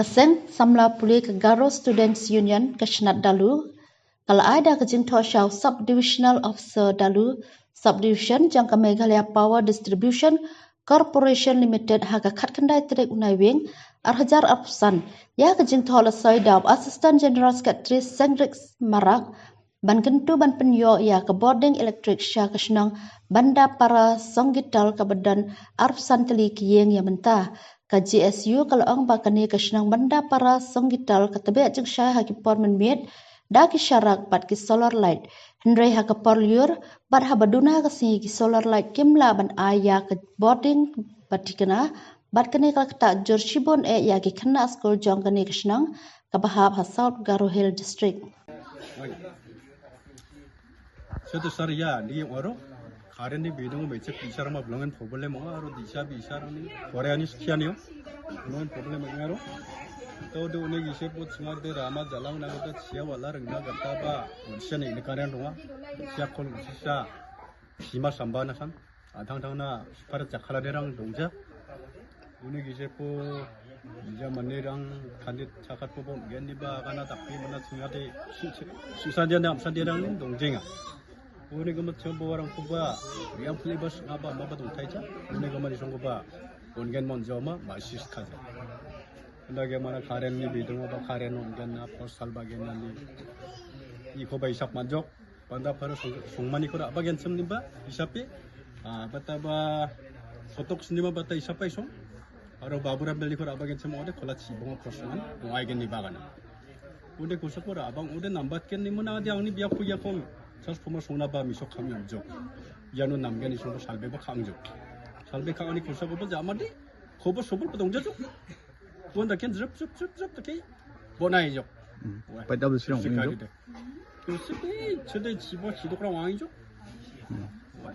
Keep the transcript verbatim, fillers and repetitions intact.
Ka seng samla pule ka Garo Students Union ka Shnat Dalu ka la ai da ka jingthoh sha u Sub Divisional Officer Dalu, Sub Division jong ka Meghalaya Power Distribution Corporation Limited ha ka khatkhyndai tarik u Naiwieng ar hajar arphew san, ïa ka jingthoh la soi da u Assistant General Secretary Sengrik Marak, ban kyntu ban pynïoh ïa ka bording elektrik sha ka shnong Bandapara Songgital kaba don arphew san tylli ki ïing ïa mynta. Ka G S U ka la ong ba kane ka shnong Bandapara Songgital ka tbeh jingshai ha ki por mynmiet da ki sharak bad ki solar light. Hynrei ha ka por lyiur bad haba duna ka sngi ki solar light kim lah ban ai ïa ka bording ba thikna, bad kane ka la ktah jur shibun eh ïa ki khynnah skul jong kane ka shnong kaba hap ha South Garo Hills District. Satu sar ya ni oro. Karen ni bidung me cek isar ma belongan problem oro di isa bi isar ni. Korea ni sekian yo. Belongan problem oro. Tau do ne gise pot sengar de rama jalang na gata sia wala rengna gata ba. Unsen ni karen ruwa. Sia kol sisa. Sima samba na san. Adang dang na para chakhala de rang dongja. Uni gise po ja mane rang khandit chakat po bon gen ni ba kana takpi mana singate. Susan dia nam san dia rang dong jenga. Uni gama chom bo rang kuba yang pli bas ngaba ma ba dong thaicha. Uni gama di song kuba bon gen mon joma ma sis khaja. Unda ge mana karen ni bidung ba karen on gen na postal ba gen ni. Iko ba isap majok. Bandapara song song mani kora ba gen sem ni ba isap pe. Ah, bata ba sotok sini ma bata isap pe song. Aro babura beli kora ba gen sem ode kola chi bonga postal. Ngai gen ni ba kana. Ode kusa kora abang ode nambat ken ni muna dia ni biak puya kong. Sas puma song na ba misok kham yang jok. Yano nam gen ni song salbe ba kham jok. Salbe kham ni kusa ko ba jama di. Ko ba sobol ba dong jok. Wanda ken zrep zrep zrep zrep ta kei. Bonai jok. Wah. Pai da bisi rong Sikari jok. De. Tu sini sini chibo chidok rong wang jok. Wah.